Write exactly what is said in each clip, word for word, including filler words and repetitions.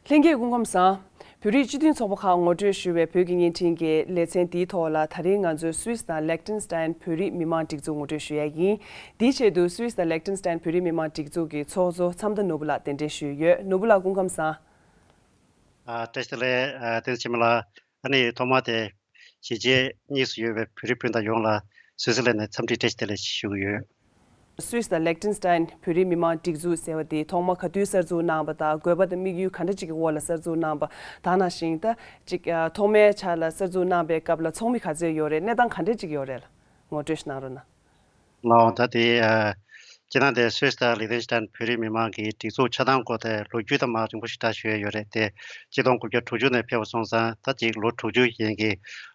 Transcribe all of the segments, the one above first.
ལྷན་རྒྱས་སྐུ་ཁམས་བཟང་། བོད་རིགས་སྤྱི་མཐུན་ཚོགས་པ་ཁག་ངོ་སྤྲོད་ཞུ་བའི་བོད་ཀྱི་བརྙན་འཕྲིན་གྱི་ལེ་ཚན་འདིའི་ཐོག་ལ། ད་རིང་ང་ཚོས་སུད་སི་དང་ལེག་ཏེན་སི་ཏན་བོད་རིགས་མི་མང་སྒྲིག་འཛུགས་ངོ་སྤྲོད་ཞུ་ཡ་ཡིན། དེའི་ཆེད་དུ་སུད་སི་དང་ལེག་ཏེན་སི་ཏན་བོད་རིགས་མི་མང་སྒྲིག་འཛུགས་ཀྱི་ཚོགས་གཙོ་མཚམས་མཐའ་ནོར་བུ་ལགས་གདན་འདྲེན་ཞུས་ཡོད། ནོར་བུ་ལགས་སྐུ་ཁམས་བཟང་། ཨ། བཀྲ་ཤིས་བདེ་ལེགས། ཨ། བསྟན་འཛིན་ཆོས་སྨོན་ལགས། ཨ་ནི་ཐོག་མ་དེ་གཞིས་བྱེས་གཉིས་སུ་ཡོད་པའི་བོད་རིགས་སྤུན་ཟླ་ཡོངས་ལ་སུད་སི་ལན་ནས་འཚམས་འདྲི་བཀྲ་ཤིས་བདེ་ལེགས་ཞུ་གི་ཡོད། སུད་སི་དང་ལེག་ཏེན་སི་ཏན་བོད་རིགས་མི་མང་སྒྲིག་འཛུགས་ཟེར་བ་དེ་ཐོག་མ་ག་དུས་གསར་འཛུགས་གནང་བ་དང་། དགོས་པ་དང་དམིགས་ཡུལ་ག་འདྲ་ཅིག་གི་འོག་ལ་གསར་འཛུགས་གནང་བ། ད་ནང་བཞིན་ད་ཅིག་ཨ། ཐོག་མའི་ཆ་ལ་གསར་འཛུགས་གནང་བའི་སྐབས་ལ་ཚོགས་མི་ག་ཚོད་ཡོད་རེད། གནས་སྟངས་ག་འདྲ་ཅིག་ཡོད་རེད་ལ། ངོ་སྤྲོད་ཞིག་གནང་རོགས་གནང་། ལགས་འོང་། ད་དེ་ཨ། སྤྱིར་བཏང་དེ་སུད་སི་དང་ལི་ཐེན་སི་ཏན་བོད་རིགས་མི་མང་གི་སྒྲིག་འཛུགས་ཆགས་སྟངས་སྐོར་དེ་ལོ་རྒྱུས་དང་མ་རིང་པོ་ཞིག་ད་ཞུ་ཡས་ཡོད་རེད་དེ། གཅིག་སྟོང་དགུ་བརྒྱ་དྲུག་ཅུ་ནས་ཕེབས་པ་སོང་ཙང་ད་ཅིག་ལོ་དྲུག་ཅུ་ཡན་གྱི་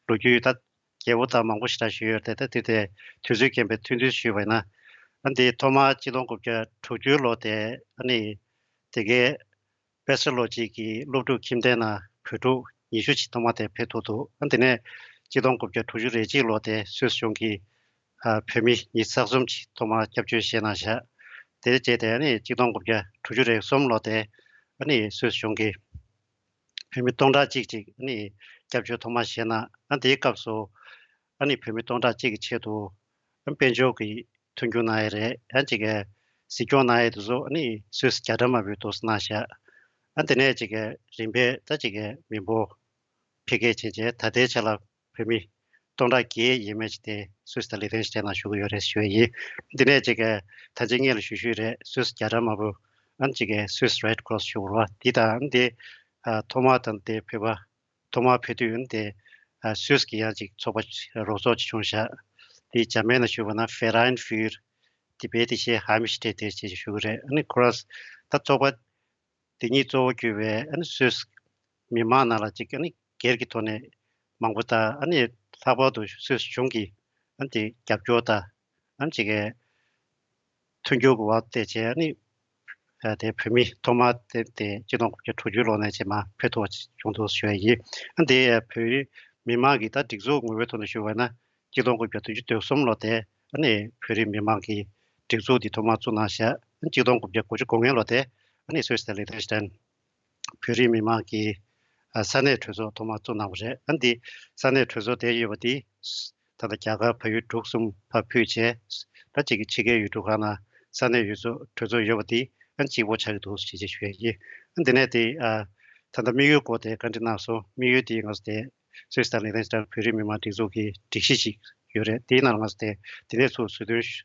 ལོ་རྒྱུས་ད་རྒྱས་པོ་དང་མང་པོ་ཞིག་ད་ཞུ་ཡས་ཡོད་རེད་དེ། ད་དེ་དེ་དུས་ཚོད་རྐྱེན་པས་ཐུང་ཐུང་ཞུས་པ་ཡིན་ན། ཨ་འདི་ཐོག་མ་གཅིག་སྟོང་དགུ་བརྒྱ་དྲུག་ཅུ་ལོ་དེ་ཨ་ནི་དེ་གའི་དཔེ་ཆ་ལོ་གཅིག་གི་སློབ་ཕྲུག་ཁྱིམ་སྡེ་ནང་བོད་ཕྲུག་ཉི་ཤུ་ཅིག་ཐོག་མ་དེ་ཕེབས་ཐུབ་འདུག་ཨ་དེ་ནས་གཅིག་སྟོང་དགུ་བརྒྱ་དྲུག་ཅུ་རེ་གཅིག་ལོ་དེ་སུད་སི་གཞུང་གིས་ཨ་བོད་མི་ཉི་ཤུ་རྩ་གསུམ་ཅིག་ཐོག་མ་སྐྱབས་བཅོལ་བཞེས་གནང་བཞག་དེ་རྗེས་དེ་ཨ་ནི་གཅིག་སྟོང་དགུ་བརྒྱ་དྲུག་ཅུ་རེ་གསུམ་ལོ་དེ་ཨ་ནི་སུད་སི་གཞུང་གིས་བོད་མི་སྟོང་ཕྲག་གཅིག་ཅིག་ཨ་ནི་སྐྱབས་བཅོལ་ཐོག་མ་བཞེས་གནང་། ཨ་དེའི་སྐབས་སུ་ཨ་ནི་བོད་མི་སྟོང་ཕྲག་གཅིག་གི་ཆེད་དུ་ཨ་དཔལ་འབྱོར་གྱི་མཐུན་འགྱུར་གནང་ཡས་རེད། ཡང་ཅིག་གི་གཟིགས་སྐྱོང་གནང་ཡས་དེ་ཚོ་ཨ་ནི་སུད་སི་རྒྱ་གྲམ་དམར་པོས་འདུག་སེ་གནང་བཞག་ཨ་དེ་ནས་ཅིག་གི་རིམ་པས་ད་ཅིག་གི་མི་འབོར་འཕེལ་རྒྱས་ཕྱིན་རྗེས་ད་ལྟའི་ཆ་ལ་བོད་མི་སྟོང་ཕྲག་བརྒྱད་ཡས་མས་ཅིག་དེ་སུད་སི་དང་ལི་ཐེན་སི་ཏན་ནང་བཞུགས་ཀྱི་ཡོད་རེད་ཞུ་ཡས་ཡིན། འདི་ནས་ཅིག་གི་ད་ཅིག་སྔོན་ལ་ཞུ་ཞུས་རེད། སུད་སི་རྒྱ་གྲམ་དམར་པོ་ཨ་ནི་ཅིག་གི་སུད་སི་རེད་ཀོ་རོ་སི་ཞུ་དགོས་རེད་བ། འདི་དང་འདི་ཨ་ཐོག་མ་དང་དེ་བོད་པ་ཐོག་མར་ཕེབས་དུས་དེ་ཨ་སུད་སི་གི་ཡང་ཅིག་ཚོགས་པ་རོགས་ཚོགས་ཅིག་བྱུང་ཤག་དེ་འཇར་མན་ནང་ཞུས་པ་ན་Verein für Tibetische Heimatstädte ཅེས་ཞུ་གི་རེད། ཨ་ནི་ཁོ་རང་ད་ཚོགས་པ་དེ་ཉིད་གཙོ་བོ་གྱུར་བའི་ཨ་ནི་སུད་སི་མི་མང་ནང་ལ་ཅིག་ཨ་ནི་སྒེར་གྱི་ཐོག་ནས་མང་པོ་དང་། ཨ་ནི་ལྷག་པར་དུ་སུད་སི་གཞུང་གིས་ཨ་ནི་དེ་རྒྱབ་སྐྱོར་དང་། ཨ་ནི་ཅིག་གི་མཐུན་འགྱུར་གྱི་འོག་བལྟས་བྱས་ནི། ཨ་དེ་བོད་མི་ཐོག་མ་དེ་དེ་གཅིག་སྟོང་དགུ་བརྒྱ་དྲུག་ཅུ་ལོ་ནས་བྱས་མར་ཕེབས་ཐུབ་པ་བྱུང་འདུག་ཞུ་ཡ་ཡིན། ཨ་དེ་བོད་མི་མང་གི་ད་སྒྲིག་འཛུགས་ངོ་བོའི་ཐོག་ནས་ཞུས་པ་ན། གཅིག་སྟོང་དགུ་བརྒྱ་བདུན་ཅུ་དོན་གསུམ་ལོ་དེ་ཨ་ནི་བོད་རིགས་མི་མང་གི་སྒྲིག་འཛུགས་འདི་ཐོག་མར་བཙུགས་གནང་བཞག་གཅིག་སྟོང་དགུ་བརྒྱ་དགུ་ཅུ་གོ་ལྔ་ལོ་དེ་ཨ་ནི་སུད་སི་དང་ལི་ཐེན་སི་ཏན་བོད་རིགས་མི་མང་གི་ཨ་ས་གནས་གྲོས་ཚོགས་ཐོག་མར་བཙུགས་གནང་བ་རེད། ཨ་འདི་ས་གནས་གྲོས་ཚོགས་དེ་ཡོད་པ་འདི་ད་ལྟ་རྒྱ་གར་བལ་ཡུལ་འབྲུག་གསུམ་ཕར་ཕུད་བྱས། ད་ཅིག་གི་ཕྱི་རྒྱལ་ཡུལ་གྲུ་ཁག་ནང་ས་གནས་ཡུལ་ཚོ་གྲོས་ཚོགས་ཡོད་པ་འདི་ཨ་གཅིག་པོ་ཆགས་ཀྱི་འདུག་ཞེས་བྱས་ཞུ་ཡ་ཡིན། ཨ་འདི་ནས་དེ་ཨ་ད་ལྟ་དམིགས་ཡུལ་སྐོར་དེ་བཀའ་འདྲི་གནང་སོང་། དམིགས་ཡུལ་དེ་ང་ཚོ་དེ་སུད་སི་དང་ལི་ཐེན་སི་ཏན་བོད་རིགས་མི་མང་སྒྲིག་འཛུགས་ཀྱི་སྒྲིག་གཞི་ཞིག་ཡོད་རེད། དེའི་ནང་ལ་ང་ཚོ་དེ་དེ་ནས་ཚུར་ཟུར་འདོན་ཞུ་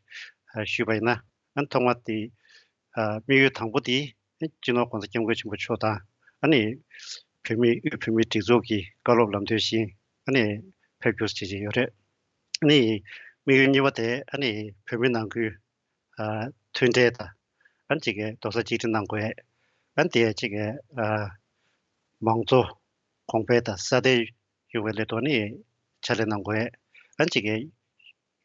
ཨ་ཞུས་པ་ཡིན་ན། ཨ་ཐོག་མ་དེ་ཨ་དམིགས་ཡུལ་དང་པོ་དེ་སྤྱི་ནོར་༸གོང་ས་༸སྐྱབས་མགོན་ཆེན་པོ་མཆོག་དང་། ཨ་ནི་བོད་མི་དབུས་བོད་མིའི་སྒྲིག་འཛུགས་ཀྱི་བཀའ་སློབ་ལམ་སྟོན་བཞིན་ཨ་ནི་ཕེབས་རྒྱུ་བྱེད་ཀྱི་ཡོད་རེད། ཨ་ནི་དམིགས་ཡུལ་གཉིས་པ་དེ་ཨ་ནི་བོད་མི་ནང་ཁུལ་ཨ་མཐུན་འབྲེལ་དང་། ཨ་ནི་གཅིག་གི་རྡོག་རྩ་གཅིག་སྒྲིལ་གནང་དགོས། ཨ་ནི་དེ་གཅིག་གི་ཨ་མང་གཙོ་གོང་འཕེལ་དང་སྲ་བརྟན་ཡོང་བའི་སླད་དུ་ནི་ཕྱག་ལས་གནང་དགོས། ཨ་ནི་གཅིག་གི་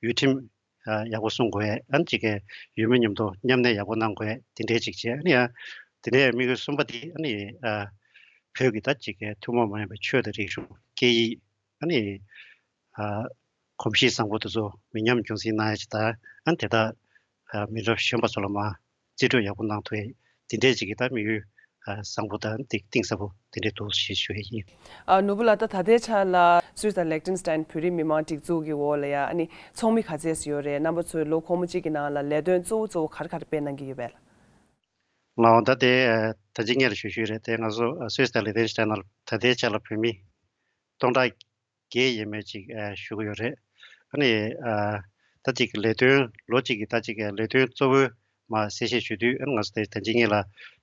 ཡུལ་ཁྲིམས་ཨ་ཡག་པོ་སྲུང་དགོས། ཨ་ནི་གཅིག་གི་ཡུལ་མི་མཉམ་དུ་མཉམ་གནས་ཡག་པོ་གནང་དགོས། དེ་འདྲའི་གཅིག་བྱས། ཨ་ནི་ཡང་དེ་ནས་དམིགས་ཡུལ་གསུམ་པ་དེ་ཨ་ནི་ཨ་བོད་ཀྱི་ད་གཅིག་གི་ཐུན་མོང་མ་ཡིན་པའི་ཆོས་དང་རིག་གཞུང་སྐད་ཡིག་ཨ་ནི་ཨ་གོམས་གཤིས་བཟང་པོ་དེ་ཚོ་མི་ཉམས་རྒྱུན་འཛིན་གནང་ཡ་ཅིག་དང་། ཨ་ནི་དེ་དག་ཨ་མི་རབས་གཞོན་པ་ཚོ་ལ་མར་རྩིས་སྤྲོད་ཡག་པོ་གནང་ཐུབ་ཡ་དེ་འདྲའི་ཅིག་གི་ད་དམིགས་ཡུལ་ཨ་བཟང་པོ་དང་གཏིང་ཟབ་པོ་དེ་འདྲའི་འདུག་ཞེས་ཞུ་ཡ་ཡིན། ཨ་ནོར་བུ་ལགས། ད་ད་ལྟའི་ཆ་ལ་སུད་སི་དང་ལེག་ཏེན་སི་ཏན་བོད་རིགས་མི་མང་སྒྲིག་འཛུགས་ཀྱི་འོག་ལ་ཡ་ཨ་ནི་ཚོགས་མི་ག་ཚད་ཙམ་ཡོད་རེད། རྣམ་པ་ཚོས་ལོ་འཁོར་མོ་གཅིག་གི་ནང་ལ་ལས་དོན་གཙོ་བོ་གཙོ་བོ་ག་རེ་ག་རེ་སྤེལ་གནང་གི་ཡོད་པས་ལགས། ལགས་འོང་། ད་དེ་ཨ་ད་ཅི་སྔོན་ལ་ཞུ་ཞུས་རེད་དེ། ང་ཚོ་ཨ་སུད་སི་དང་ལེག་ཏེན་སི་ཏན་ནང་ལ་ད་ལྟའི་ཆ་ལ་བོད་མི་སྟོང་ཕྲག་བརྒྱད་ཡས་མས་ཅིག་ཨ་བཞུགས་ཡོད་རེད། ཨ་ནི་ཨ་ད་ཅིག་ལས་དོན་ལོ་གཅིག་གི་ད་ཅིག་ལས་དོན་གཙོ་བོའི་མར་གསལ་བཤད་ཞུ་དུས། ཨ་ནི་ང་ཚོ་དེ་ད་ཅི་སྔོན་ལ་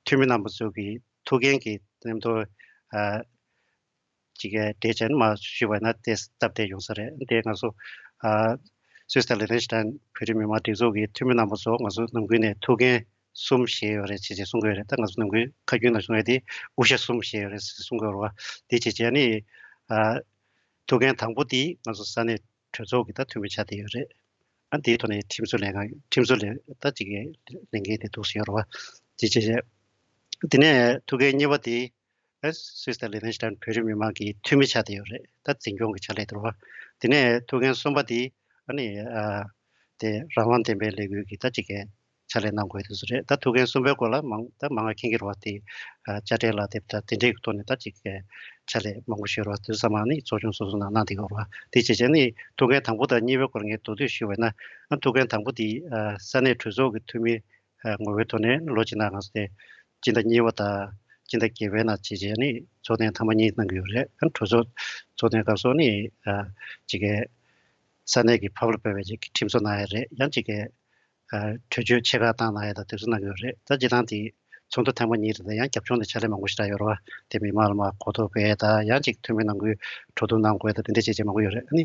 འཐུས་མི་རྣམ་པ་ཚོ་གི་ཐུགས་འགན་གྱི་མཉམ་དུ་ཨ་ཅིག་གྲས་བྱས་ནས་མར་ཞུས་པ་ན་དེ་སྟབས་བདེ་ཡོང་ས་རེད། དེ་ང་ཚོ་ཨ་སུད་སི་དང་ལེག་ཏེན་སི་ཏན་བོད་རིགས་མི་མང་སྒྲིག་འཛུགས་ཀྱི་འཐུས་མི་རྣམ་པ་ཚོ་ང་ཚོ་ནང་ཁུལ་ནས་ཐུགས་འགན་གསུམ་བཞེས་ཡོད་རེད་ཅེས་ཅེས་གསུང་གི་ཡོད་རེད། ད་ང་ཚོ་ནང་ཁུལ་ཁ་རྒྱུན་ལ་གསུང་ཡ་དེ་དབུ་ཞྭ་གསུམ་བཞེས་ཡོད་རེད་ཟེར་གསུང་གི་ཡོད་རེད་བ། དེ་བྱས་བྱས་ནི་ཨ་ཐུགས་འགན་དང་པོ་དེ་ང་ཚོ་ས་གནས་གྲོས་ཚོགས་ཀྱི་ད་འཐུས་མི་ཆགས་བསྡད་ཡོད་རེད། ཨ་དེའི་ཐོག་ནས་ཁྲིམས་བཟོ་ལས་ཁང་ཁྲིམས་བཟོ་ལས་ད་ཅིག་གི་ལས་འགན་དེ་འདུག་སེ་ཡོད་རེད་བ། དེ་བྱས་བྱས་དེ་ནས་ཐུགས་འགན་གཉིས་པ་དེ། ཨ་སུད་སི་དང་ལི་ཐན་སི་ཐན་བོད་རིགས་མི་མང་གི་འཐུས་མི་ཆགས་བསྡད་ཡོད་རེད། ད་འཛིན་སྐྱོང་གི་ཕྱག་ལས་དེ་རེད་བ། དེ་ནས་ཐུགས་འགན་གསུམ་པ་དེ་ཨ་ནི་ཨ་དེ་རང་དབང་ལྡན་པའི་ལས་འགུལ་གྱི་ད་ཅིག་གི་ ཕྱག་ལས་གནང་དགོས་དེ་ཚོ་རེད། ད་ཐུའུ་བཀྭན་གསུམ་པའི་སྐོར་ལ་མང་ད་མང་བ་མཁྱེན་གྱི་རེད་བ། དེ་ཨ་དཔྱ་ཁྲལ་ལ་དེབ་ད་དེ་འདྲའི་ཐོག་ནས་ད་ཅིག་ཨ་ཕྱག་ལས་མང་པོ་ཞིག་རེད་བ། དེ་ཚོ་ཚང་མ་ནི་ཚོགས་ཆུང་སོ་སོ་ནང་གནང་བསྡད་ཡོད་རེད་བ། དེ་བྱས་བྱས་ནི་ཐུའུ་བཀྭན་དང་པོ་དང་གཉིས་པའི་སྐོར་ངས་མདོར་བསྡུས་ཞུས་པ་ཡིན་ན། ཨ་ཐུའུ་བཀྭན་དང་པོ་དེ་ཨ་ས་གནས་གྲོས་ཚོགས་ཀྱི་འཐུས་མི་ཨ་ངོ་བོའི་ཐོག་ནས་ལོ་གཅིག་ནང་ང་ཚོ་དེ་སྤྱི་ཟླ་གཉིས་པ་དང་སྤྱི་ཟླ་བརྒྱད་པའི་ནང་བྱས་བྱས་ནི་ཚོགས་ཐེངས་མཐའ་མ་གཉིས་གནང་གི་ཡོད་རེད། ཨ་གྲོས་ཚོགས་ཚོགས་ཐེངས་སྐབས་སུ་ནི་ཨ་ཅིག་གི་ས་གནས་ཀྱི་ཕབ་ལ་ཕབ་པའི་ཅིག་ཁྲིམས་བཟོ་གནང་ཡ་རེད། ཡང་ཅིག་གི་ཨ་གྲོས་ཆོད་ཆེ་ཁག་བཏང་གནང་ཡ་དང་དེ་ཚོ་གནང་གི་ཡོད་རེད། ད་སྤྱིར་བཏང་དེ་ཚོགས་འདུ་ཐེངས་མ་གཉིས་རེད། ད་ཡང་རྒྱབ་ལྗོངས་ནས་ཕྱག་ལས་མང་པོ་ཞེ་དྲག་ཡོད་རེད་བ། དེ་མི་མང་ལ་མར་གོ་རྟོགས་སྤེལ་ཡ་དང་ཡང་ཅིག་འཐུས་མི་ནང་ཁུལ་གྲོས་བསྡུར་གནང་དགོས་ཡ་དང་དེ་འདྲ་བྱས་བྱས་མང་པོ་ཡོད་རེད། ཨ་ནི་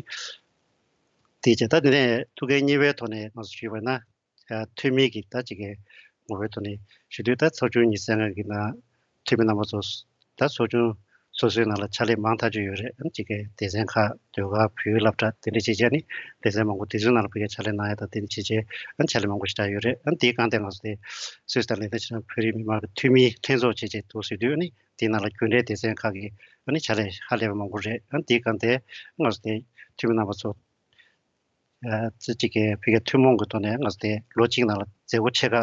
དེ་བྱས་ད་དེ་ནས་ཐུའུ་བཀྭན་གཉིས་པའི་ཐོག་ནས་ང་ཚོ་ཞུས་པ་ན། ཨ་འཐུས་མི་གི་ད་ཅིག་གི་ངོ་བོའི་ཐོག་ནས་ཞུ་དུས། ད་ཚོགས་ཆུང་ཉི་ཤུ་རྩ་ལྔ་གི་ནང་འཐུས་མི་རྣམ་པ་ཚོ་ད་ཚོགས་ཆུང་སོ་སོའི་ནང་ལ་ཕྱག་ལས་མང་ཐག་ཆོད་ཡོད་རེད། ཨ་ཅིག་གི་སྡེ་ཚན་ཁག་ཟློས་གར་བོད་ཡིག་སློབ་གྲྭ་དེ་འདྲ་བྱས་བྱས་ནི་སྡེ་ཚན་མང་པོ་དེ་ཚོའི་ནང་ལ་ཕ་གིར་ཕྱག་ལས་གནང་ཡ་དང་དེ་འདྲ་བྱས་བྱས་ཨ་ཕྱག་ལས་མང་པོ་ཞེ་དྲག་ཡོད་རེད། ཨ་དེའི་སྒང་དེ་ང་ཚོ་དེ་སུད་སི་དང་ལན་ཁྲི་ཆེ་བོད་རིགས་མི་མང་གི་འཐུས་མིའི་ལྷན་ཚོགས་བྱས་བྱས་འདུག་ཟེར་དུས། ཨ་ནི་དེའི་ནང་ལ་རྒྱུན་ལས་སྡེ་ཚན་ཁག་གི་ཨ་ནི་ཕྱག་ལས་ཧ་ལས་པ་མང་པོ་རེད། ཨ་དེའི་སྒང་དེ་ང་ཚོ་དེ་འཐུས་མི་རྣམ་པ་ཚོ། ཨ་ཙི་ཅིག་གི་བོད་རྒྱ་ཐུན་མོང་གི་ཐོག་ནས་ང་ཚོ་དེ་ལོ་གཅིག་ནང་ལ་མཛད་སྒོ་ཆེ་ཁག་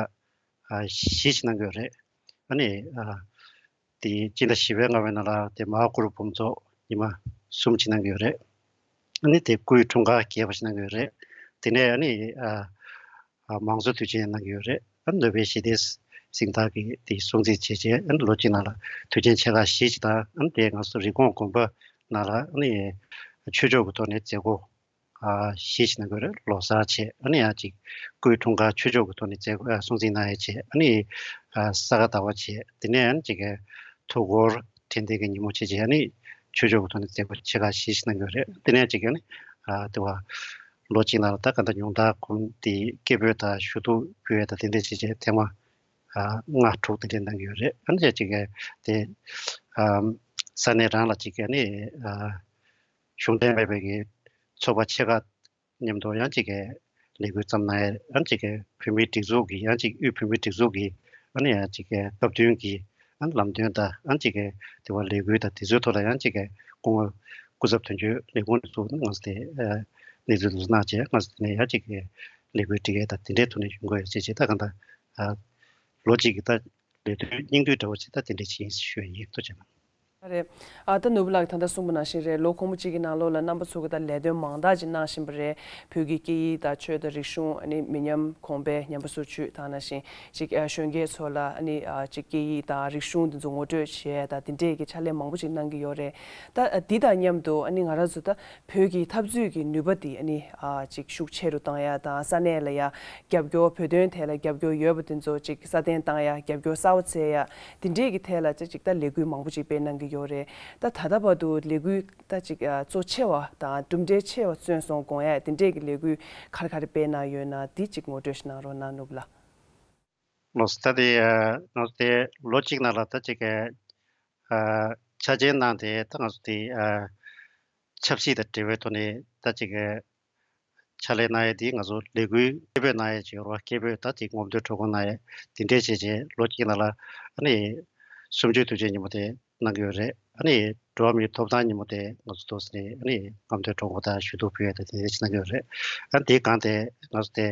ཨ་བཞི་ཞིག་གནང་གི་ཡོད་རེད། ཨ་ནི་ཨ་དེ་སྤྱི་ཟླ་བཞི་པའི་ལྔ་པའི་ནང་ལ་དེ་མ་ཧཱ་གུ་རུ་འབུམ་ཚོགས་ཉི་མ་གསུམ་ཅིག་གནང་གི་ཡོད་རེད། ཨ་ནི་དེ་སྐུའི་འཁྲུངས་སྐར་རྒྱས་པ་ཞིག་གནང་གི་ཡོད་རེད། དེ་ནས་ཨ་ནི་ཨ་ཨ་མང་གཙོ་དུས་ཆེན་གནང་གི་ཡོད་རེད། ཨ་ནི་ནོ་བེལ་ཞི་བདེའི་གཟེངས་རྟགས་ཀྱི་དེ་སྲུང་བརྩི་བྱས་རྗེས། ཨ་ནི་ལོ་གཅིག་ནང་ལ་དུས་ཆེན་ཆེ་ཁག་བཞི་ཞིག་དང་། ཨ་ནི་དེ་ང་ཚོ་རི་ཀོན་དགོན་པ་ནང་ལ་ཨ་ནི་ཆོས་ཕྱོགས་ཀྱི་ཐོག་ནས་མཛད་སྒོ་ཨ་བཞི་ཞིག་གནང་གི་ཡོད་རེད། ལོ་གསར་བྱས། ཨ་ནི་ཡང་ཅིག་སྐུའི་འཁྲུངས་སྐར་ཆོས་ཕྱོགས་ཀྱི་ཐོག་ནས་མཛད་སྒོ་ཨ་སྲུང་བརྩི་གནང་ཡས་བྱས། ཨ་ནི་ཨ་ས་ག་ཟླ་བ་བྱས། དེ་ནས་ཨ་ནི་ཅིག་གི་ཐུགས་འཁོར་དྲན་རྟེན་གྱི་ཉིན་མོ་བྱས་བྱས། ཨ་ནི་ཆོས་ཕྱོགས་ཀྱི་ཐོག་ནས་མཛད་སྒོ་ཆེ་ཁག་བཞི་ཞིག་གནང་གི་ཡོད་རེད། དེ་ནས་ཅིག་གི་ཨ་ནི་ཨ་དེ་བ་ལོ་གཅིག་ནང་ལ་ད་ག་འདྲ་ཉུང་མཐར་གོང་དེ་སྐད་འབོད་དང་ཞུ་གཏུག་ཕུལ་ཡས་དང་དེ་འདྲ་བྱས་བྱས་ཐེངས་མ་ཨ་ལྔ་དྲུག་དེ་འདྲ་གནང་གི་ཡོད་རེད། ཨ་ནི་ཅིག་གི་དེ་ཨ་ས་གནས་རང་ལ་ཅིག་གི་ཨ་ནི་ཨ་གཞུང་འབྲེལ་མེད་པའི་གི་ཚོགས་པ་ཆེ་ཁག་མཉམ་དུ་ཡང་ཅིག་གི་ལས་འགུལ་བརྩམས་གནང་ཡས། ཡང་ཅིག་གི་བོད་མིའི་སྒྲིག་འཛུགས་ཀྱི་ཡང་ཅིག་དབུས་བོད་མིའི་སྒྲིག་འཛུགས་ཀྱི་ཨ་ནི་ཡང་ཅིག་གི་སྟབས་བསྟུན་གྱི་ཨ་ནི་ལམ་སྟོན་དང་། ཡང་ཅིག་གི་དེ་བ་ལས་འགུལ་དང་དེ་ཚོའི་ཐོག་ལ་ཡང་ཅིག་གི་སྐུ་ངོ་སྐུ་ཚབ་དོན་གཅོད་ལས་ཁུངས་ནས་ཚུར་ང་ཚོ་དེ་ཨ་གནས་ཚུལ་འདི་ཚོ་གནང་བྱས། ང་ཚོ་དེ་ནས་ཡང་ཅིག་གི་ལས་འགུལ་སྒྲིག་ཡས་དང་དེ་འདྲའི་ཐོག་ནས་ཡོང་དགོས་ཡོད་ཅེས་བྱས། ད་གང་ལྟར་ཨ་ལོ་གཅིག་གི་ད་ལས་དོན་སྙིང་བསྡུས་འདྲ་བོ་ཅིག་ད་དེ་འདྲ་ཅིག་ཡིན་ཞུ་ཡ་ཡིན། ཐུགས་རྗེ་གནང་། རེད། ཨ་ད་ནོར་བུ་ལགས་ད་ལྟ་གསུངས་པ་ནང་བཞིན་རེད། ལོ་འཁོར་མོ་གཅིག་གི་ནང་ལོགས་ལ་རྣམ་པ་ཚོ་གི་ད་ལས་དོན་མང་དག་ཅིག་གནང་བཞིན་པ་རེད། བོད་ཀྱི་སྐད་ཡིག་དང་ཆོས་དང་རིག་གཞུང་། ཨ་ནི་མི་ཉམས་གོང་འཕེལ་ཉམས་པ་སོར་ཆུད་དང་ནང་བཞིན་ཅིག་ཨ་གཞོན་སྐྱེས་ཚོ་ལ་ཨ་ནི་ཨ་ཅིག་སྐད་ཡིག་དང་རིག་གཞུང་དེ་ཚོ་ངོ་སྤྲོད་བྱེད་ཡ་དང་དེ་འདྲས་ཀྱི་ཕྱག་ལས་མང་པོ་ཅིག་གནང་གི་ཡོད་རེད། ད་ཨ་འདི་དང་མཉམ་དུ་ཨ་ནི་ང་རང་ཚོ་ད་བོད་ཀྱི་འཐབ་རྩོད་ཀྱི་ནུས་པ་དེ་ཨ་ནི་ཨ་ཅིག་ཤུགས་ཆེ་རུ་བཏང་ཡ་དང་། ས་གནས་ལ་ཡ་རྒྱབ་སྐྱོར། བོད་དོན་ཐད་ལ་རྒྱབ་སྐྱོར་ཡོད་པ་དེ་ཚོ་ཅིག་སྲ་བརྟན་བཏང་ཡ། རྒྱབ་སྐྱོར་གསར་པ་བཙལ་ཡ། དེ་འདྲས་ཀྱི་ཐད་ལ་ཅིག་ཅིག་ད་ལས་འགུལ་མང་པོ་ཅིག་སྤེལ་གནང་གི་ཡོད་རེད། ད་ད་ལྟ་བར་དུ་ལས་འགུལ་ད་ཅིག་གཙོ་ཆེ་བ་དང་གྲུབ་འབྲས་ཆེ་བ་སོན་སོང་དགོངས་ཡ་དེ་འདྲས་ཀྱི་ལས་འགུལ་ག་རེ་ག་རེ་སྤེལ་གནང་ཡོད་ན་དེ་ཅིག་ངོ་སྤྲོད་ཞིག་གནང་རོགས་གནང་། ནོར་བུ་ལགས། ལགས་སོ། ད་དེ་ང་ཚོ་དེ་ལོ་གཅིག་ནང་ལ་ད་ཅིག་གི་ཨ་ཆ་རྐྱེན་གནང་སྟེ། ད་ང་ཚོ་དེ་ཨ་ཆབ་སྲིད་དང་འབྲེལ་བའི་ཐོག་ནས་ད་ཅིག་གི་ཕྱག་ལས་གནང་ཡས་དེ་ང་ཚོ་ལས་འགུལ་སྐད་འབོད་གནང་ཡས་ཅིག་ཡོད་རེད་བ། སྐད་འབོད་ད་ཅིག་རྔམ་སྟོན་ཁྲོམ་སྐོར་གནང་ཡས་དེ་འདྲས་བྱས་བྱས་ལོ་གཅིག་ནང་ལ་ཨ་ནི་གསུམ་བཅུའི་དུས་ཆེན་ཉིན་མོ་དེ་གནང་གི་ཡོད་རེད། ཨ་ནི་འགྲོ་བ་མིའི་ཐོབ་ཐང་ཉིན་མོ་དེ་ང་ཚོ་ཏོག་ཙམ་ནས་ཨ་ནི་རྔམ་སྟོན་ཁྲོམ་སྐོར་དང་ཞུ་གཏུག་ཕུལ་ཡས་དེ་དེ་འདྲས་ཅིག་གནང་གི་ཡོད་རེད། ཨ་ནི་དེའི་སྒང་དེ་ང་ཚོ་དེ་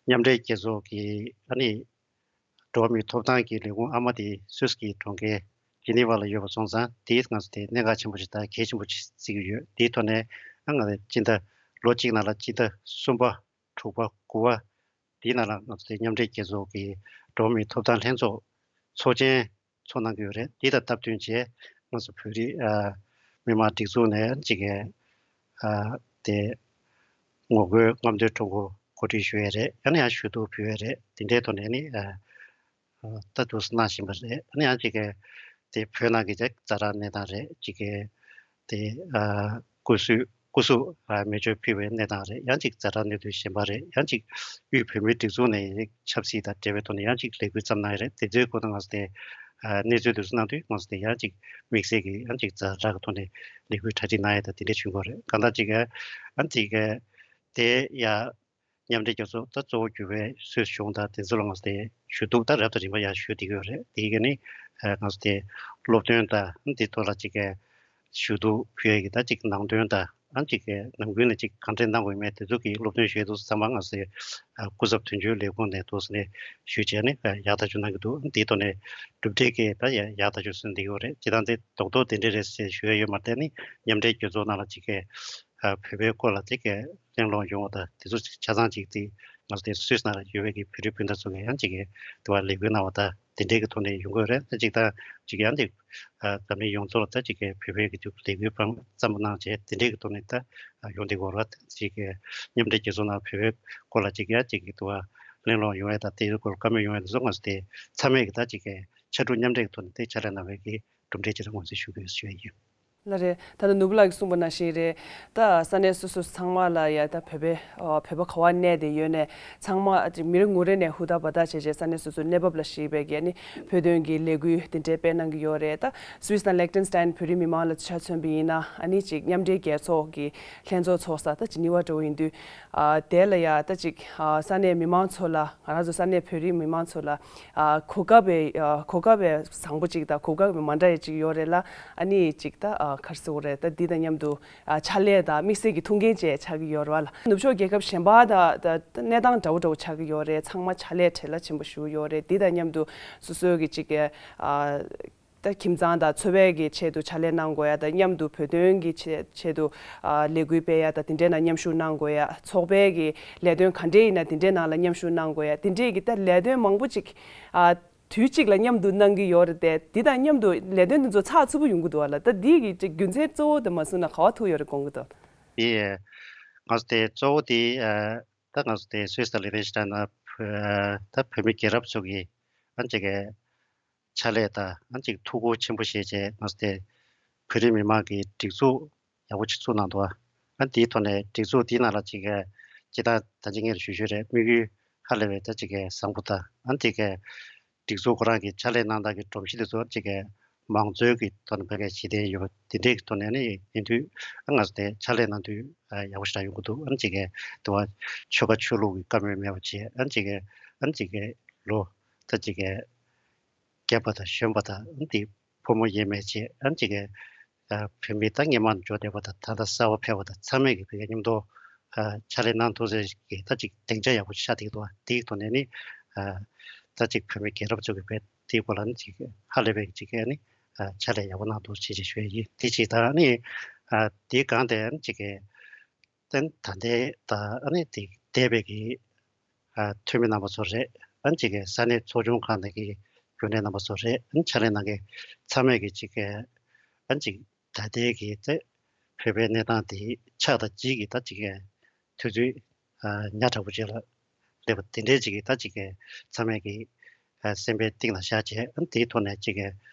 མཉམ་འབྲེལ་རྒྱལ་ཚོགས་ཀྱི་ཨ་ནི་འགྲོ་བ་མིའི་ཐོབ་ཐང་གི་ལས་ཁུངས་ཨ་མ་དེ་སུད་སི་གི་གྲོང་ཁྱེར་ཇི་ནི་ཝ་ལ་ཡོད་པ་སོང་ཙང་། དེས་ང་ཚོ་དེ་གནད་འགག་ཆེན་པོ་ཞིག་དང་གལ་ཆེན་པོ་ཞིག་བརྩི་གི་ཡོད། དེའི་ཐོག་ནས་ཨ་ང་ཚོ་སྤྱི་ཟླ་ལོ་གཅིག་ནང་ལ་སྤྱི་ཟླ་གསུམ་པ། དྲུག་པ། དགུ་པ། དེའི་ནང་ལ་ང་ཚོ་དེ་མཉམ་འབྲེལ་རྒྱལ་ཚོགས་ཀྱི་འགྲོ་བ་མིའི་ཐོབ་ཐང་ལྷན་ཚོགས་ཚོགས་ཆེན་ཚོགས་གནང་གི་ཡོད་རེད། དེ་དང་སྟབས་བསྟུན་བྱས་ང་ཚོ་བོད་རིགས་ཨ་མི་མང་སྒྲིག་འཛུགས་ནས་ཅིག་གི་ཨ་དེ་ངོ་རྒོལ་རྔམ་སྟོན་ཁྲོམ་སྐོར་གོ་སྒྲིག་ཞུ་ཡས་རེད། ཡང་ན་ཡང་ཞུ་གཏུག་ཕུལ་ཡས་རེད། དེ་འདྲའི་ཐོག་ནས་ནི་ཨ་ཨ་ད་དུ་གནང་བཞིན་པ་རེད། ཨ་ནི་ཡང་ཅིག་གི་དེ་བོད་ནང་གི་ཅིག་ཛ་དྲག་གནས་སྟངས་རེད། ཅིག་གི་དེ་ཨ་སྐུ་གཟུགས་སྐུ་གཟུགས་ཨ་མེ་མཆོད་ཕུལ་བའི་གནས་སྟངས་རེད། ཡང་ཅིག་ཛ་དྲག་གནས་ཚུལ་གཞན་པ་རེད། ཡང་ཅིག་དབུས་བོད་མིའི་སྒྲིག་འཛུགས་ནས་ཆབ་སྲིད་དང་འབྲེལ་བའི་ཐོག་ནས་ཡང་ཅིག་ལས་འགུལ་བརྩམས་གནང་ཡ་རེད། དེ་ཚོའི་སྐོར་ནང་ང་ཚོ་དེ་ཨ་གནས་ཚུལ་དེ་ཚོ་གནང་དུས་ང་ཚོ་དེ་ཡང་ཅིག་དམིགས་བསལ་གྱི་ཡང་ཅིག་ཛ་དྲག་གི་ཐོག་ནས་ལས་འགུལ་གྲ་སྒྲིག་གནང་ཡ་དང་དེ་འདྲ་བྱུང་གི་རེད། གང་ལྟར་ཅིག་ཨ་ཅིག་དེ་ཡ་མཉམ་འབྲེལ་རྒྱལ་ཚོགས་ད་གཙོ་བོ་གྱུར་པའི་སུད་སི་གཞུང་དང་དེ་ཚོ་ལ་ང་ཚོ་དེ་ཞུ་གཏུག་ད་རབ་དང་རིམ་པ་ཡང་ཞུ་བསྡད་ཀྱི་ཡོད་རེད། དེ་ག་ནི་ཨ་ང་ཚོ་དེ་སློབ་སྟོན་དང་དེ་ཐོག་ལ་ཅིག་གི་ཞུ་གཏུག་ཕུལ་ཡས་ཀྱི་ད་ཅིག་ནང་དོན་དང་ ཨ་ཅིག་གི་ནམ་རྒྱུན་ནས་ཅིག་གང་དྲན་གནང་དགོས་མེད་དེ་ཚོ་གི་སློབ་སྟོན་ཞུས་འདུག་ཚང་མ་ང་ཚོའི་སྐུ་ཚབ་དོན་གཅོད་ལས་ཁུངས་ནས་འདུག་ནས་ཞུས་བྱས་ནས་ཡག་ཐག་ཆོད་གནང་གི་འདུག་དེའི་ཐོག་ནས་གྲུབ་འབྲས་ཀྱི་ད་ཡག་ཐག་ཆོད་སོན་བསྡད་ཡོད་རེད། སྤྱིར་བཏང་དེ་རྡོག་རྡོག་དེ་འདྲས་རེད་ཟེར་ཞུ་ཡ་ཡོད་མ་རེད། དེ་ནི་མཉམ་འབྲེལ་རྒྱལ་ཚོགས་ནང་ལ་ཅིག་གི་བོད་པའི་སྐོར་ལ་ཅིག་གི་གླེང་སློང་ཡོང་བ་དང་དེ་ཚོ་ཆ་ཚང་ཅིག་དེ་ང་ཚོ་དེ་སུད་སི་ནང་ལ་ཡོད་པའི་གི་བོད་རིགས་སྤུན་ཟླ་ཚོ་གི་ཡང་ཅིག་གི་དེ་བ་ལས་འགུལ་གནང་བ་དང་དེ་འདྲའི་གི་ཐོག་ནས་ཡོང་གི་ཡོད་རེད། ད་ཅིག་ད་ཅིག་ཡང་དེ་འཛམ་གླིང་ཡོངས་རྫོགས་ལ་ད་ཅིག་གི་བོད་པའི་གི་ཅིག་ལས་འགུལ་སྤང་བརྩམས་པ་གནང་བྱས་དེ་འདྲའི་གི་ཐོག་ནས་ད་ཡོང་བསྡད་ཀྱི་ཡོད་རེད། ཅིག་གི་མཉམ་འབྲེལ་རྒྱལ་ཚོགས་ནང་བོད་པའི་སྐོར་ལ་ཅིག་ཡང་ཅིག་གི་དེ་བ་གླེང་སློང་ཡོང་ཡ་དང་དེའི་སྐོར་བཀའ་མོལ་ཡོང་ཡ་དེ་ཚོ་ང་ཚོ་དེ་ཚང་མས་གི་ད་ཅིག་གི་ཕྱར་གྲུ་མཉམ་འབྲེལ་གི་ཐོག་ནས་དེ་ཕྱག་ལས་གནང་བའི་གི་གྲུབ་འབྲས་ཅིག་ལ་ངོས་འཛིན་ཞུ་དགོས་ཞུ་ཡ་ཡིན། ལགས་རེད། ད་ལྟ་ནོར་བུ་ལགས་ཀྱིས་གསུངས་པ་ནང་བཞིན་རེད། ད་ས་གནས་སོ་སོ་ཚང་མ་ལ་ཡ་ད་བོད་པའི་ཨ་བོད་པ་ག་བ་གནས་བསྡད་ཡོད་ནས་ཚང་མ་ཅིག་མི་རེ་ངོ་རེ་ནས་ཧུར་ཐག་འབད་ཐག་བྱས་བྱས་ས་གནས་སོ་སོའི་གནས་བབ་ལ་གཞིགས་པའི་གི་ཨ་ནི་བོད་དོན་གྱི་ལས་འགུལ་དེ་འདྲའི་སྤེལ་གནང་གི་ཡོད་རེད། ད་སུད་སི་དང་ལེག་ཏེན་སི་ཏན་བོད་རིགས་མི་མང་ལ་ཆ་མཚོན་པ་ཡིན་ན་ཨ་ནི་ཅིག་མཉམ་འབྲེལ་རྒྱལ་ཚོགས་ཀྱི་ལྷན་ཚོགས་ཚོགས་ས་ད་ཇི་ནི་ཝ་འདྲ་བོ་ཡིན་དུས་ཨ་དེ་ལ་ཡ་ད་ཅིག་ཨ་ས་གནས་མི་མང་ཚོ་ལ་ང་རང་ཚོ་ས་གནས་བོད་རིགས་མི་མང་ཚོ་ལ་ཨ་གོ་སྐབས་པའི་ཨ་གོ་སྐབས་པའི་བཟང་པོ་ཅིག་དང་གོ་སྐབས་མ་འདྲ་ཡི་ཅིག་ཡོད་རེད་ལ། ཨ་ནི་ཅིག་ད་ཨ་ག་རེ་ཟེར་དགོས་རེད། ད་འདི་དང་མཉམ་དུ་ཨ་ཕྱག་ལས་དང་དམིགས་བསལ་གྱི་ཐུགས་འགན་བཅས་ཆགས་ཀྱི་ཡོད་རེད་བ་ལ། ནུབ་ཕྱོགས་རྒྱལ་ཁབ་གཞན་པ་དང་ད་ད་གནས་སྟངས་འདྲ་བོ་འདྲ་བོ་ཆགས་ཀྱི་ཡོད་རེད། ཚང་མ་ཕྱག་ལས་བྲེལ་བ་ཆེན་པོ་ཞིག་ཡོད་རེད། འདི་དང་མཉམ་དུ་སོ་སོའི་གི་ཅིག་ཨ་ད་ཁྱིམ་ཚང་དང་འཚོ་བའི་གི་ཆེད་དུ་ཕྱག་ལས་གནང་དགོས་ཡ་དང་མཉམ་དུ་བོད་དོན་གི་ཆེད་ཆེད་དུ་ཨ་ལས་འགུལ་སྤེལ་ཡ་དང་དེ་འདྲའི་ནང་མཉམ་ཞུགས་གནང་དགོས་ཡ། ཚོགས་པའི་གི་ལས་དོན་ག་འདྲའི་ཡིན་ན་དེ་འདྲའི་ནང་ལ་མཉམ་ཞུགས་གནང་དགོས་ཡ། དེ་འདྲའི་གི་ད་ལས་དོན་མང་པོ་ཅིག་ཨ་དུས་གཅིག་ལ་མཉམ་དུ་གནང་གི་ཡོད་རེད་དེ། འདི་དང་མཉམ་དུ་ལས་དོན་འདི་ཚོ་ཚགས་ཚུད་པོ་ཡོང་གི་འདུག་བ་ལ། ད་འདི་གི་ཅིག་རྒྱུ་མཚན་གཙོ་བོ་དེ་མ་གསུངས་ན་ག་བ་ཐུག་ཡོད་རེད་དགོངས་ཀྱི་འདུག་དེ་ང་ཚོ་དེ་གཙོ་བོ་དེ་ཨ་ད་ང་ཚོ་དེ་སུད་སི་དང་ལི་ཐན་སི་ཏན་ན་ད་བོད་མི་རྒྱལ་རབས་ཚོ་གི་ཨ་ཅིག་གི་ཕྱག་ལས་དང་ཨ་ཅིག་ཐུགས་ཁུར་ཆེན་པོ་བཞེས་བྱས་ང་ཚོ་དེ་བོད་རིགས་མི་མང་གི་སྒྲིག་འཛུགས་ཡག་པོ་ཅིག་བཙུགས་གནང་འདུག་ཨ་དེའི་ཐོག་ནས་སྒྲིག་འཛུགས་དེའི་ནང་ལ་ཅིག་གི་ཅི་ད་ད་ཅི་ངས་ཞུ་ཞུ་རེད། དམིགས་ཡུལ་ཧ་ལས་པའི་ད་ཅིག་གི་བཟང་པོ་དང་ཨ་དེ་གི་སྒྲིག་འཛུགས་ཁོ་རང་གི་ཕྱག་ལས་གནང་སྟངས་ཀྱི་སྒྲོམ་གཞི་དེ་ཚོ་ཅིག་གི་མང་གཙོའི་གི་ཐོག་ནས་ཕ་གི་ཞི་བདེ་ཡོད་པ་དེ་འདྲའི་གི་ཐོག་ནས་ནི་ཡིན་དུས་ཨ་ང་ཚོ་དེ་ཕྱག་ལས་གནང་དུས་ཡག་པོ་ཞེ་དྲག་ཡོང་གི་འདུག་ཨ་ཅིག་གི་དེ་བ་ཆོལ་ཁ་ཆོས་ལུགས་ཀྱི་བཀའ་མོལ་མེད་པ་བྱས་ཨ་ཅིག་གི་ཨ་ཅིག་གི་ལོ་ད་ཅིག་གི་རྒས་པ་དང་གཞོན་པ་དང་ཨ་དེ་ཕོ་མོ་དབྱེ་མེད་བྱས་ཨ་ཅིག་གི་བོད་མི་ད་སྔོན་མ་འབྱོར་བསྡད་པ་དང་ད་ལྟ་གསར་པ་ཕེབས་པ་དང་ཚང་མས་ཀྱི་བོད་སྐད་མཉམ་དུ་ཕྱག་ལས་གནང་ཐུབ་ཚེ་གི་ད་ཅིག་སྡིངས་ཆ་ཡག་པོ་ཆགས་བསྡད་འདུག་དེའི་ཐོག་ནས་ནི་ད་ཅིག་བོད་མི་རྒྱལ་རབས་ཚོ་གི་བོད་དེའི་སྐོར་ལ་ནི་ཅིག་ཧ་ལས་པའི་ཅིག་གི་ནི་ཕྱག་ལས་ཡག་པོ་གནང་འདུག་ཅེས་ཅིག་ཞུ་ཡ་ཡིན། དེ་ཅིག་དང་ནི་དེའི་སྒང་དེ་ནི་ཅིག་གི་ད་ལྟའི་ད་ནི་དེ་འདས་པའི་གི་ཨ་འཐུས་མི་རྣམ་པ་ཚོ་རེད། ཨ་ཅིག་གི་ས་གནས་ཚོགས་ཆུང་ཁག་ནས་ཀྱི་རྒྱུན་ལས་རྣམ་པ་ཚོ་རེད། ཨ་ཕྱག་ལས་གནང་མཁན་ཚང་མས་ཀྱི་ཅིག་གི་ཨ་ཅིག་ད་ལྟའི་གི་དེ་བོད་པའི་གནས་སྟངས་དེ་ཆགས་དང་བརྗེད་ཀྱི་ད་ཅིག་གི་དུས་ཚོད་ཨ་ཉག་ཕྲ་པོ་ཅིག་ལ་སླེབས་པ་དེ་འདྲའི་ཅིག་གི་ད་ཅིག་གི་ཚང་མས་ཀྱི་ཨ་སེམས་པའི་གཏིང་ལ་བཞག་བྱས་ཨ་དེའི་ཐོག་ནས་ཅིག་གི་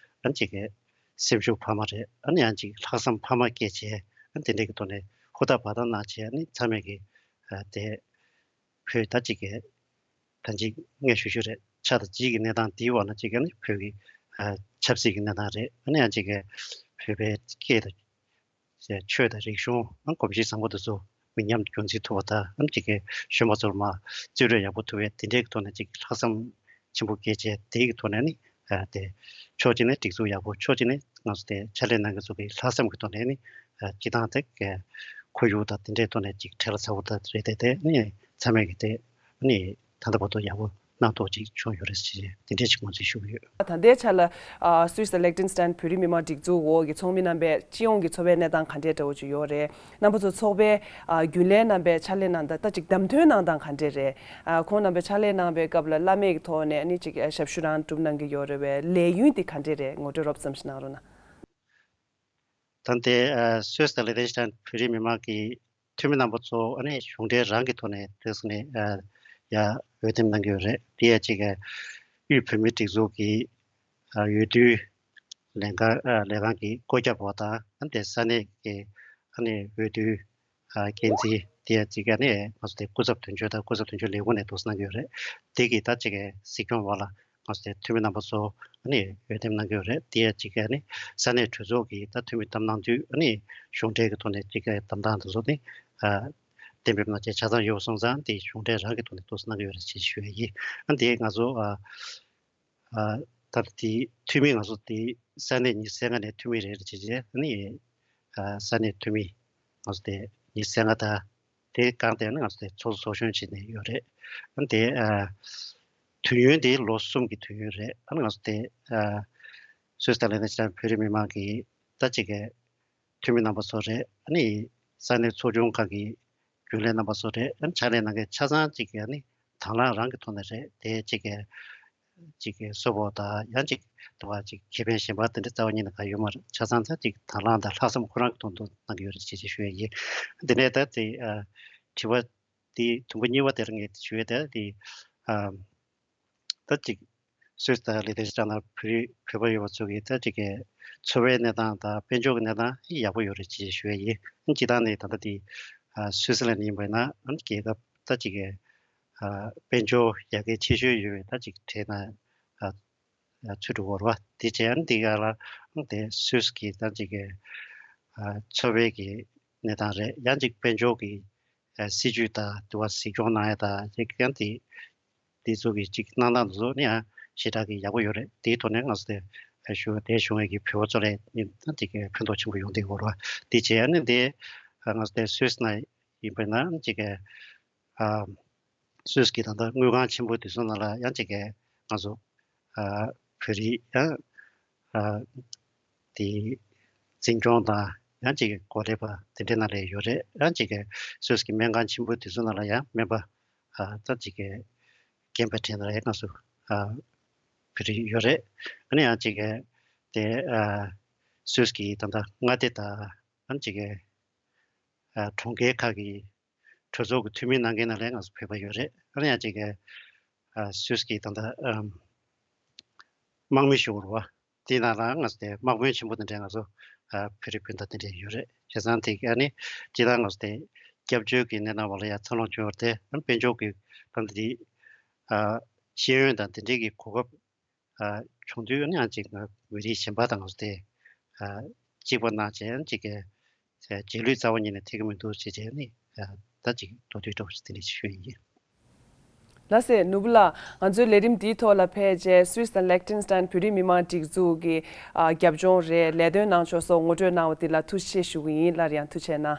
ཨ་ཅིག་གི་སེམས་ཤུགས་འཕར་མ་རེད། ཨ་ནི་ཡང་ཅིག་ལྷག་བསམ་འཕར་མ་སྐྱེས་བྱས་ཨ་དེ་འདྲའི་གི་ཐོག་ནས་ཧུར་ཐག་འབད་ཐག་གནང་བྱས་ཨ་ནི་ཚང་མས་ཀྱི་ཨ་དེ། བོད་ད་ཅིག་གི་ད་ཅིག་ངས་ཞུ་ཞུ་རེད། ཆགས་དང་བརྗེད་ཀྱི་གནས་སྟངས་དེའི་འོག་ན་ཅིག་གི་ནི་བོད་ཀྱི་ཨ་ཆབ་སྲིད་ཀྱི་གནས་སྟངས་རེད། ཨ་ནི་ཡང་ཅིག་གི་བོད་པའི་སྐད་དང་ཆོས་དང་རིག་གཞུང་ཨ་གོམས་གཤིས་བཟང་པོ་དེ་ཚོ་མི་ཉམས་རྒྱུན་འཛིན་ཐུབ་པ་དང་ཨ་ནི་ཅིག་གི་གཞོན་པ་ཚོར་མ་རྩིས་སྤྲོད་ཡག་པོ་ཐུབ་པའི་དེ་འདྲའི་གི་ཐོག་ནས་ཅིག་ལྷག་བསམ་ཆེན་པོ་སྐྱེས་བྱས་དེའི་གི་ཐོག་ནས་ནི་ཨ་དེ་ཕྱོགས་གཅིག་ནས་སྒྲིག་འཛུགས་ཡག་པོ་ཕྱོགས་གཅིག་ནས་ང་ཚོ་དེ་ཕྱག་ལས་གནང་མཁན་ཚོ་གི་ལྷག་བསམ་གྱི་ཐོག་ནས་ནི་ཨ་སྤྱི་བཏང་དེ་གི་ཁོར་ཡུག་དང་དེ་འདྲའི་ཐོག་ནས་ཅིག་བྲེལ་བ་ཚ་པོ་དང་རེད་དེ་དེ་ནི་ཚང་མས་ཀྱི་དེ་ནི་ད་ལྟ་བར་དུ་ཡག་པོ་གནང་ཐུབ་ཅིག་བྱུང་ཡོད་རེད་ཅེས་དེ་འདྲས་ཅིག་ངོས་འཛིན་ཞུ་གི་ཡོད། ད་ལྟའི་ཆ་ལ་ཨ་སུད་སི་དང་ལེག་ཏེན་སི་ཏན་བོད་རིགས་མི་མང་སྒྲིག་འཛུགས་འོག་གི་ཚོགས་མི་རྣམ་པས་སྤྱི་ཡོངས་ཀྱི་འཚོ་བའི་གནས་སྟངས་ག་འདྲས་འདྲ་བོ་ཅིག་ཡོད་རེད། རྣམ་པ་ཚོ་ཚོགས་པའི་ཨ་རྒྱུན་ལས་རྣམ་པས་ཕྱག་ལས་གནང་སྟངས་ད་ཅིག་བདམས་ཐོན་གནང་སྟངས་ག་འདྲས་རེད། ཨ་ཁོང་རྣམ་པས་ཕྱག་ལས་གནང་བའི་སྐབས་ལ་བླ་མེད་ཀྱི་ཐོག་ནས་ཨ་ནི་ཅིག་ཨ་ཞབས་ཞུ་རང་སྒྲུབ་གནང་གི་ཡོད་རེད་པས། ལས་ཡུན་དེ་ག་འདྲས་རེད། ངོ་སྤྲོད་རོབ་ཙམ་ཞིག་གནང་རོགས་གནང་། ད་ལྟའི་ཨ་སུད་སི་དང་ལི་ཐན་སི་ཏན་བོད་རིགས་མི་མང་གི་འཐུས་མི་རྣམ་པ་ཚོ་ཨ་ནི་གཞུང་འབྲེལ་རང་གི་ཐོག་ནས་དེ་ཚོ་ནས་ཨ་ཡ་འོས་འདེམས་གནང་གི་ཡོད་རེད། དེ་ཡ་གཅིག་ག་དབུས་བོད་མིའི་སྒྲིག་འཛུགས་ཀྱི་ཨ་འོས་བསྡུའི་ལས་ཁང་ཨ་ལས་ཁང་གི་བཀོད་ཁྱབ་འོག་དང་ཨ་ནི་དེ་ས་གནས་ཀྱི་ཨ་ནི་འོས་བསྡུའི་ཨ་འགན་འཛིན་དེ་ཡ་གཅིག་ག་ནི་ང་ཚོ་དེ་སྐུ་ཚབ་དོན་གཅོད་དང་སྐུ་ཚབ་དོན་གཅོད་ལས་ཁུངས་ནས་འདུག་སེ་གནང་གི་ཡོད་རེད། དེ་གི་ད་གཅིག་ག་གཟིགས་སྐྱོང་འོག་ལ་ང་ཚོ་དེ་འཐུས་མི་རྣམ་པ་ཚོ་ཨ་ནི་འོས་འདེམས་གནང་གི་ཡོད་རེད། དེ་ཡ་གཅིག་ག་ནི་ས་གནས་གྲོས་ཚོགས་ཀྱི་ད་འཐུས་མི་བདམས་གནང་དུས་ཨ་ནི་གཞུང་འབྲེལ་གྱི་ཐོག་ནས་གཅིག་ག་བདམས་སྟངས་དེ་ཚོ་ནི་ཨ་གཏན་འབེབས་གནང་བྱས་ཆ་ཚང་ཡོད་པ་སོང་ཙང་དེ་གཞུང་འབྲེལ་རང་གི་ཐོག་ནས་འདུག་སེ་གནང་གི་ཡོད་རེད་ཅེས་ཞུ་ཡ་ཡིན། ཨ་ནི་དེ་ང་ཚོ་ཨ་ཨ་ད་དེ་འཐུས་མི་ང་ཚོ་དེ་ས་གནས་ཉི་ཤུ་རྩ་ལྔ་ནས་འཐུས་མི་རེ་རེ་བྱས་བྱས་ཨ་ནི་ཨ་ས་གནས་འཐུས་མི་ ང་ཚོ་དེ་ཉི་ཤུ་རྩ་ལྔ་དང་དེ་གང་དེ་ནི་ང་ཚོ་དེ་ཚོགས་གཙོ་ཚོགས་གཞོན་བྱས་ནས་ཡོད་རེད། ཨ་ནི་དེ་ཨ་དུས་ཡུན་དེ་ལོ་གསུམ་གྱི་དུས་ཡུན་རེད། ཨ་ནི་ང་ཚོ་དེ་ཨ་སུད་སི་དང་ལེག་ཏེན་སི་ཊེན་བོད་རིགས་མི་མང་གི་ད་ཅིག་གི་འཐུས་མི་རྣམ་པ་ཚོ་རེད། ཨ་ནི་ས་གནས་ཚོགས་ཆུང་ཁག་གི་རྒྱུན་ལས་རྣམ་པ་ཚོ་རེད། ཨ་ནི་ཕྱག་ལས་གནང་མཁན་ཆ་ཚང་ཅིག་གིས་ཨ་ནི་དང་བླངས་རང་གི་ཐོག་ནས་རེད། དེ་ཅིག་གི་ཅིག་གི་གསོལ་ཕོགས་དང་ཡང་ཅིག་དུ་བ་ཅིག་ཁེ་ཕན་གཞན་པ་དེ་འདྲ་རྩ་བ་ཉིད་ནས་གང་ཡོད་མ་རེད། ཆ་ཚང་ཚང་ཅིག་དང་བླངས་དང་ལྷག་བསམ་ཁོ་རང་གི་ཐོག་ཏུ་གནང་གི་ཡོད་རེད་ཅེས་ཞུ་ཡ་ཡིན། དེ་ནས་ད་དེ་ཨ་དྲི་བ་དེ་དུམ་བུ་གཉིས་པ་དེར་ངས་ཞུ་ཡ་དེ་དེ་ཨ་ད་ཅིག་སུད་སི་དང་ལེག་ཏེན་སི་ཊེན་ནང་བོད་རིགས་བོད་པ་ཡོད་པ་ཚོ་གི་ད་ཅིག་གི་འཚོ་བའི་གནས་སྟངས་དང་དཔལ་འབྱོར་གྱི་གནས་སྟངས་ཡག་པོ་ཡོད་རེད་ཅེས་ཞུ་ཡ་ཡིན། སྤྱིར་བཏང་ནས་ད་ལྟ་དེ་ཨ་སུད་སི་ལན་ཡིན་པ་ཡིན་ན་ཨ་རྒྱལ་ཁབ་ད་ཅིག་གི་ཨ་དཔལ་འབྱོར་ཡར་རྒྱས་ཆེ་ཤོས་ཡོད་པའི་ད་ཅིག་གྲས་ནང་ཨ་ཚུད་འགྲོ་གི་རེད་བ། དེ་བྱས་ཨ་ནི་དེ་ག་ལ་དེ་སུད་སི་གི་ད་ཅིག་གི་ཨ་འཚོ་བའི་གི་གནས་སྟངས་རེད། ཡང་ཅིག་དཔལ་འབྱོར་གི་ཨ་སྲིད་ཇུས་དང་དུ་བ་གཟིགས་སྐྱོང་གནང་ཡ་དང་ཅིག་ཡང་དེ་དེ་ཚོ་གི་ཅིག་གནང་སྟངས་དེ་ཚོ་ནི་ཡང་ཞེ་དྲག་གི་ཡག་པོ་ཡོད་རེད། དེའི་ཐོག་ནས་ང་ཚོ་དེ་ཞུ་དེ་བྱུང་བའི་གི་བོད་པ་ཚོ་ལ་ནི་ད་ཅིག་གི་ཕན་ཐོགས་ཆེན་པོ་ཡོང་བསྡད་ཡོད་རེད་བ། དེ་བྱས་ཨ་ནི་དེ་ང་ཚོ་དེ་སུད་སི་ནང་ཡིན་པ་ན་ཅིག་གི་ཨ་སུད་སི་གི་ད་ལྟ་དངུལ་ཁང་ཆེན་པོ་དེ་ཚོ་ནང་ལ་ཡང་ཅིག་གི་ང་ཚོ་ཨ་བོད་རིགས་ཡང་ཨ་དེ་འཛིན་སྐྱོང་དང་ཡང་ཅིག་གི་འགོ་ཁྲིད་པ་དེ་འདྲའི་ནང་ལ་ཡོད་རེད། ཡང་ཅིག་གི་སུད་སི་གི་སྨན་ཁང་ཆེན་པོ་དེ་ཚོ་ནང་ལ་ཡང་སྨན་པ་ཨ་ད་ཅིག་གི་རྒན་པ་དེ་འདྲ་ཡང་ང་ཚོ་ཨ་བོད་རིགས་ཡོད་རེད། ཨ་ནི་ཡང་ཅིག་གི་དེ་ཨ་སུད་སི་གི་ད་ལྟ་མངའ་སྡེ་དང་ཨ་ནི་ཅིག་གི་ཨ་གྲོང་ཁྱེར་ཁག་གི་གྲོས་ཚོགས་ཀྱི་འཐུས་མི་གནང་མཁན་ནང་ལ་ང་ཚོ་བོད་པ་ཡོད་རེད། ཨ་ནི་ཡང་ཅིག་གི་ཨ་སུད་སི་གི་ད་ལྟ་ཨམ་དམག་མི་ཞུ་བ་རེད་བ། དེའི་ནང་ལ་ང་ཚོ་དེ་དམག་དཔོན་ཆེན་པོ་དེ་འདྲས་ང་ཚོ་ཨ་བོད་རིགས་སྤུན་ཟླ་དེ་འདྲས་ཡོད་རེད། བྱས་ཙང་དེ་ག་ནི་སྤྱིར་བཏང་ང་ཚོ་དེ་སྐྱབས་བཅོལ་གྱི་གནས་སྟངས་བར་ལ་ཡང་འཚར་ལོངས་བྱུང་བ་རེད་དེ། ཨ་ནི་དཔལ་འབྱོར་གྱི་ད་ལྟ་དེ་ཨ་ཤེས་ཡོན་དང་དེ་འདྲས་ཀྱི་གོ་སྐབས་ཨ་བྱུང་དུས་ཨ་ནི་ཡང་ཅིག་ང་བོད་རིགས་གཞན་པ་དང་ང་ཚོ་དེ་ཨ་གཅིག་པ་གནང་བྱས་ཨ་ནི་ཅིག་གི་རྗེས་ལུས་རྩ་བ་ཉིད་ནས་ཐེབས་ཀྱི་མི་འདུག་ཅེས་བྱས་ནས་ད་ཅིག་མདོར་བསྡུས་འདྲ་བོ་ཞིག་དེ་འདྲ་ཞུ་ཡི་ཡིན། ལགས་སེ། ནོར་བུ་ལགས། ང་ཚོའི་ལས་རིམ་འདིའི་ཐོག་ལ་ཕེབས་རྗེས་སུད་སི་དང་ལེག་ཏེན་སི་ཊེན་བོད་རིགས་མི་མང་སྒྲིག་འཛུགས་ཀྱི་ཨ་རྒྱབ་ལྗོངས་རེད། ལས་དོན་གནང་ཕྱོགས་སོགས་ངོ་སྤྲོད་གནང་བ་འདི་ལ་ཐུགས་རྗེ་ཆེ་ཞུ་གི་ཡིན། སླར་ཡང་ཐུགས་རྗེ་གནང་།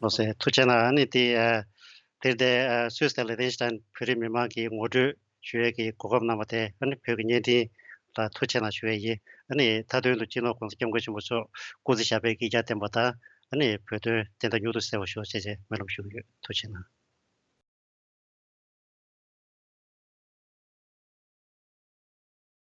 ལགས་སེ། ཐུགས་རྗེ་གནང་། ཨ་ནི་དེ་ཨ་དེར་དེ་ཨ་སུད་སི་དང་ལེག་ཏེན་སི་ཊེན་བོད་རིགས་མི་མང་གི་ངོ་སྤྲོད་ཞུ་ཡས་ཀྱི་གོ་སྐབས་གནང་བ་དེ་ཨ་ནི་བོད་ཀྱི་བརྙན་འཕྲིན་ལ་ཐུགས་རྗེ་གནང་ཞུ་ཡས་ཡིན། ཨ་ནི་མཐའ་དོན་དུ་སྤྱི་ནོར་༸གོང་ས་༸སྐྱབས་མགོན་ཆེན་པོ་མཆོག་སྐུ་ཚེ་ཞབས་པད་བསྐལ་བརྒྱར་བརྟན་པ་དང་ཨ་ནི་བོད་དོན་བདེན་མཐའ་མྱུར་དུ་གསལ་བར་ཤོག་ཅེས་བྱས་སྨོན་ལམ་ཞུ་གི་ཡོད། ཐུགས་རྗེ་གནང་།